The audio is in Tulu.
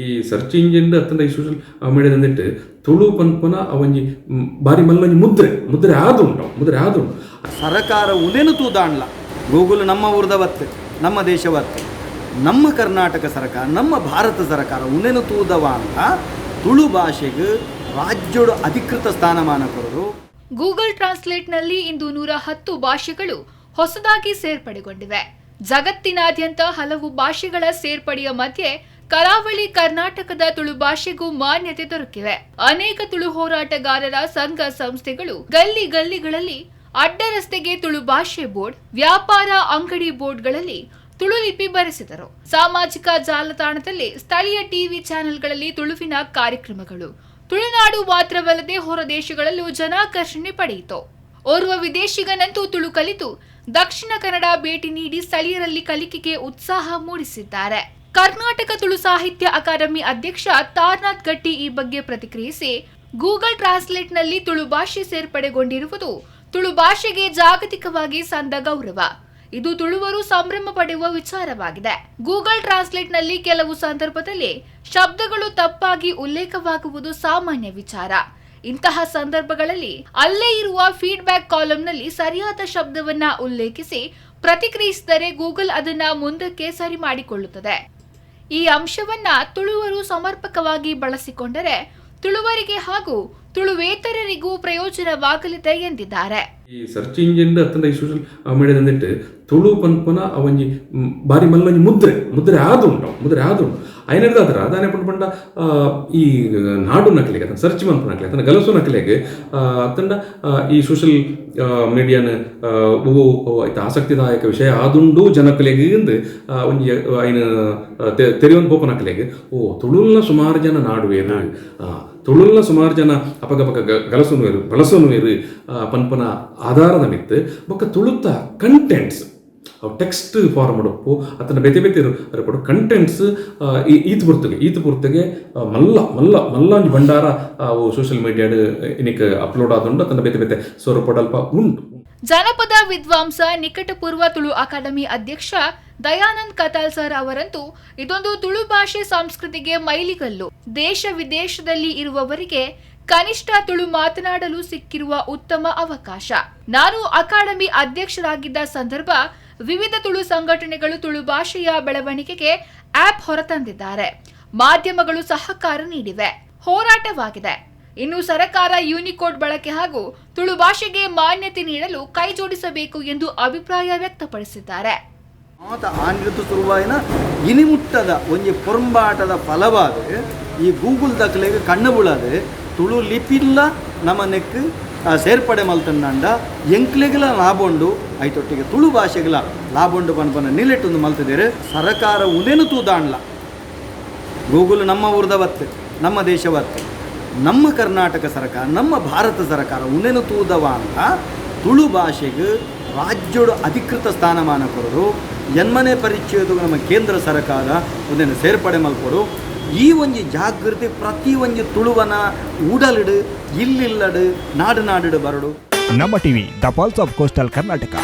ಈ ಸರ್ಚ್ ಇಂಜಿನ್ ಅತ್ತಂಡ ಈ ಸೋಷಿಯಲ್ ಮೀಡಿಯಾದಂದಿಟ್ಟು ತುಳು ಪನ್ಪುನ ಅವೊಂಜಿ ಬಾರಿ ಮಲ್ಲೊಂಜಿ ಮುದ್ರೆ ಮುದ್ರೆ ಆದುಂಡು, ಮುದ್ರೆ ಆದುಂಡು. ಸರಕಾರ ಉಂದೇನು ತೂದಾಣ್ಲ ಗೂಗಲ್ ನಮ್ಮ ಊರ್ದ ಬತ್ತು, ನಮ್ಮ ದೇಶವತ್ತು, ನಮ್ಮ ಕರ್ನಾಟಕ ಸರ್ಕಾರ, ನಮ್ಮ ಭಾರತ ಸರ್ಕಾರ ಉಂದೇನು ತೂದವ ಅಂತ ತುಳು ಭಾಷೆಗೆ ರಾಜ್ಯೋಡು ಅಧಿಕೃತ ಸ್ಥಾನಮಾನ ಕೊಡೋರು. ಗೂಗಲ್ ಟ್ರಾನ್ಸ್ಲೇಟ್ನಲ್ಲಿ ಇಂದು 110 ಭಾಷೆಗಳು ಹೊಸದಾಗಿ ಸೇರ್ಪಡೆಗೊಂಡಿವೆ. ಜಗತ್ತಿನಾದ್ಯಂತ ಹಲವು ಭಾಷೆಗಳ ಸೇರ್ಪಡೆಯ ಮಧ್ಯೆ ಕರಾವಳಿ ಕರ್ನಾಟಕದ ತುಳು ಭಾಷೆಗೂ ಮಾನ್ಯತೆ ದೊರಕಿವೆ. ಅನೇಕ ತುಳು ಹೋರಾಟಗಾರರ ಸಂಘ ಸಂಸ್ಥೆಗಳು ಗಲ್ಲಿ ಗಲ್ಲಿಗಳಲ್ಲಿ ಅಡ್ಡ ರಸ್ತೆಗೆ ತುಳು ಭಾಷೆ ಬೋರ್ಡ್, ವ್ಯಾಪಾರ ಅಂಗಡಿ ಬೋರ್ಡ್ಗಳಲ್ಲಿ ತುಳು ಲಿಪಿ ಬರೆಸಿದರು. ಸಾಮಾಜಿಕ ಜಾಲತಾಣದಲ್ಲಿ, ಸ್ಥಳೀಯ ಟಿವಿ ಚಾನೆಲ್ಗಳಲ್ಲಿ ತುಳುವಿನ ಕಾರ್ಯಕ್ರಮಗಳು ತುಳುನಾಡು ಮಾತ್ರವಲ್ಲದೆ ಹೊರ ದೇಶಗಳಲ್ಲೂ ಜನಾಕರ್ಷಣೆ ಪಡೆಯಿತು. ಓರ್ವ ವಿದೇಶಿಗನಂತೂ ತುಳು ಕಲಿತು ದಕ್ಷಿಣ ಕನ್ನಡ ಭೇಟಿ ನೀಡಿ ಸ್ಥಳೀಯರಲ್ಲಿ ಕಲಿಕೆಗೆ ಉತ್ಸಾಹ ಮೂಡಿಸಿದ್ದಾರೆ. ಕರ್ನಾಟಕ ತುಳು ಸಾಹಿತ್ಯ ಅಕಾಡೆಮಿ ಅಧ್ಯಕ್ಷ ತಾರನಾಥ್ ಗಟ್ಟಿ ಈ ಬಗ್ಗೆ ಪ್ರತಿಕ್ರಿಯಿಸಿ, ಗೂಗಲ್ ಟ್ರಾನ್ಸ್ಲೇಟ್ನಲ್ಲಿ ತುಳು ಭಾಷೆ ಸೇರ್ಪಡೆಗೊಂಡಿರುವುದು ತುಳು ಭಾಷೆಗೆ ಜಾಗತಿಕವಾಗಿ ಸಂದ ಗೌರವ. ಇದು ತುಳುವರು ಸಂಭ್ರಮ ಪಡೆಯುವ ವಿಚಾರವಾಗಿದೆ. ಗೂಗಲ್ ಟ್ರಾನ್ಸ್ಲೇಟ್ನಲ್ಲಿ ಕೆಲವು ಸಂದರ್ಭದಲ್ಲಿ ಶಬ್ದಗಳು ತಪ್ಪಾಗಿ ಉಲ್ಲೇಖವಾಗುವುದು ಸಾಮಾನ್ಯ ವಿಚಾರ. ಇಂತಹ ಸಂದರ್ಭಗಳಲ್ಲಿ ಅಲ್ಲೇ ಇರುವ ಫೀಡ್ಬ್ಯಾಕ್ ಕಾಲಂನಲ್ಲಿ ಸರಿಯಾದ ಶಬ್ದವನ್ನ ಉಲ್ಲೇಖಿಸಿ ಪ್ರತಿಕ್ರಿಯಿಸಿದರೆ ಗೂಗಲ್ ಅದನ್ನ ಮುಂದಕ್ಕೆ ಸರಿ ಮಾಡಿಕೊಳ್ಳುತ್ತದೆ. ಈ ಅಂಶವನ್ನ ತುಳುವರು ಸಮರ್ಪಕವಾಗಿ ಬಳಸಿಕೊಂಡರೆ ತುಳುವರಿಗೆ ಹಾಗೂ ತುಳುವೇತರರಿಗೂ ಪ್ರಯೋಜನವಾಗಲಿದೆ ಎಂದಿದ್ದಾರೆ. ಈ ಸರ್ಚ್ ಇಂಜಿನ್ ಅತ್ತಂಡ ಈ ಸೋಷಿಯಲ್ ಮೀಡಿಯಾದಂದಿಟ್ಟು ತುಳು ಪನ್ಪುನ ಅವೊಂಜಿ ಬಾರಿ ಮಲ್ಲೊಂಜಿ ಮುದ್ರೆ ಮುದ್ರೆ ಆದುಂಡು, ಮುದ್ರೆ ಆದುಂಡು. ಐನೆಡ್ದಾದ್ರ ದಾನೆ ಪಂಡ ಪಂಡ ಈ ನಾಡು ನಕಲಿಗೆ ಅತನ ಸರ್ಚ್ ಮನ್ಪುನಕ್ಲೆಗ್ ಅತನ ಗಲಸು ನಕಲೆಗ್ ಅತ್ತಂಡ ಈ ಸೋಷಿಯಲ್ ಮೀಡಿಯಾನ ಒವ್ವು ಐತ ಆಸಕ್ತಿದಾಯಕ ವಿಷಯ ಆದುಂಡು ಜನಕುಲೆಗ್ ಇಂದ್ ಒಂಜಿ ಐನ ತೆರಿಯೊಂದು ಪೋಪುನಕ್ಲೆಗ್, ಓ ತುಳುಲ್ನ ಸುಮಾರು ಜನ ನಾಡುವೇರು, ತುಳುಲ್ನ ಸುಮಾರು ಜನ ಅಪಗಪಗ ಗಲಸುನುವೆರು, ಬಳಸುನುವೆರು ಪನ್ಪುನ ಆಧಾರದ ಮಿತ್ತ್ ಬೊಕ್ಕ ತುಳುತ ಕಂಟೆಂಟ್ಸ್ ಅವು ಟೆಕ್ಸ್ಟ್ ಫಾರ್ಮ್ ಉಪ್ಪು ಅತನ ಬೇತೆ ಬೇತೆ ಇರಪಡು ಕಂಟೆಂಟ್ಸ್ ಈತ್ ಪೊರ್ತುಗೆ ಈತ್ ಪೊರ್ತುಗೆ ಮಲ್ಲ ಮಲ್ಲ ಮಲ್ಲ ಒಂಜಿ ಭಂಡಾರ ಅವು ಸೋಷಿಯಲ್ ಮೀಡಿಯಾಡ್ ಇನಿಕ್ ಅಪ್ಲೋಡ್ ಆದುಂಡು ಅತನ ಬೇತೆ ಬೇತೆ ಸ್ವರೂಪಡಲ್ಪ ಉಂಟು. ಜನಪದ ವಿದ್ವಾಂಸ, ನಿಕಟಪೂರ್ವ ತುಳು ಅಕಾಡೆಮಿ ಅಧ್ಯಕ್ಷ ದಯಾನಂದ್ ಕತಾಲ್ ಸರ್ ಅವರಂತೂ ಇದೊಂದು ತುಳು ಭಾಷೆ ಸಂಸ್ಕೃತಿಗೆ ಮೈಲಿಗಲ್ಲು, ದೇಶ ವಿದೇಶದಲ್ಲಿ ಇರುವವರಿಗೆ ಕನಿಷ್ಠ ತುಳು ಮಾತನಾಡಲು ಸಿಕ್ಕಿರುವ ಉತ್ತಮ ಅವಕಾಶ. ನಾನು ಅಕಾಡೆಮಿ ಅಧ್ಯಕ್ಷರಾಗಿದ್ದ ಸಂದರ್ಭ ವಿವಿಧ ತುಳು ಸಂಘಟನೆಗಳು ತುಳು ಭಾಷೆಯ ಬೆಳವಣಿಗೆಗೆ ಆಪ್ ಹೊರತಂದಿದ್ದಾರೆ. ಮಾಧ್ಯಮಗಳು ಸಹಕಾರ ನೀಡಿವೆ, ಹೋರಾಟವಾಗಿದೆ. ಇನ್ನು ಸರಕಾರ ಯೂನಿಕೋಡ್ ಬಳಕೆ ಹಾಗೂ ತುಳು ಭಾಷೆಗೆ ಮಾನ್ಯತೆ ನೀಡಲು ಕೈಜೋಡಿಸಬೇಕು ಎಂದು ಅಭಿಪ್ರಾಯ ವ್ಯಕ್ತಪಡಿಸಿದ್ದಾರೆ. ಮಾತ ಆಂಗ್ಲತ್ತು ಶುರುವಾಯಿನ ಇನಿಮುಟ್ಟದ ಒಂಜಿ ಪೊರಂಬಾಟದ ಫಲವಾದ ಈ ಗೂಗಲ್ ದಕ್ಲೆಗ್ ಕಣ್ಣು ಬುಳದು ತುಳು ಲಿಪಿಲ್ಲ ನಮ್ಮ ನೆಕ್ ಸೇರ್ಪಡೆ ಮಲ್ತಂಡ ಎಂಕ್ಲೆಗ್ಲ ಲಾಭ ಉಂಡು, ಐತೊಟ್ಟಿಗೆ ತುಳು ಭಾಷೆಗಳ ಲಾಭ ಉಂಡು ಪನ್ಪನ ನಿಲೆಟ್ಟೊಂದು ಮಲ್ತಿದ್ದೇರೆ. ಸರಕಾರ ಉಂದೇನು ತೂದಾಣ್ಲ ಗೂಗಲ್ ನಮ್ಮ ಊರ್ದ ಬತ್ತು, ನಮ್ಮ ದೇಶವತ್ತು, ನಮ್ಮ ಕರ್ನಾಟಕ ಸರ್ಕಾರ, ನಮ್ಮ ಭಾರತ ಸರ್ಕಾರ ಉಂದೇನು ತೂದವ ಅಂತ ತುಳು ಭಾಷೆಗೆ ರಾಜ್ಯೋಡು ಅಧಿಕೃತ ಸ್ಥಾನಮಾನ ಕೊಡೋರು. ಎನ್ಮನೆ ಪರಿಚಯದ ನಮ್ಮ ಕೇಂದ್ರ ಸರ್ಕಾರ ಉಂದೆನು ಸೇರ್ಪಡೆ ಮಲ್ಪೊಡು. ಈ ಒಂಜಿ ಜಾಗೃತಿ ಪ್ರತಿ ಒಂಜಿ ತುಳುವನ ಉಡಲಿಡು ಇಲ್ಲಿಲ್ಲಡು ನಾಡು ನಾಡಿಡು ಬರಡು. ನಮ್ಮ TV, the pulse of coastal Karnataka.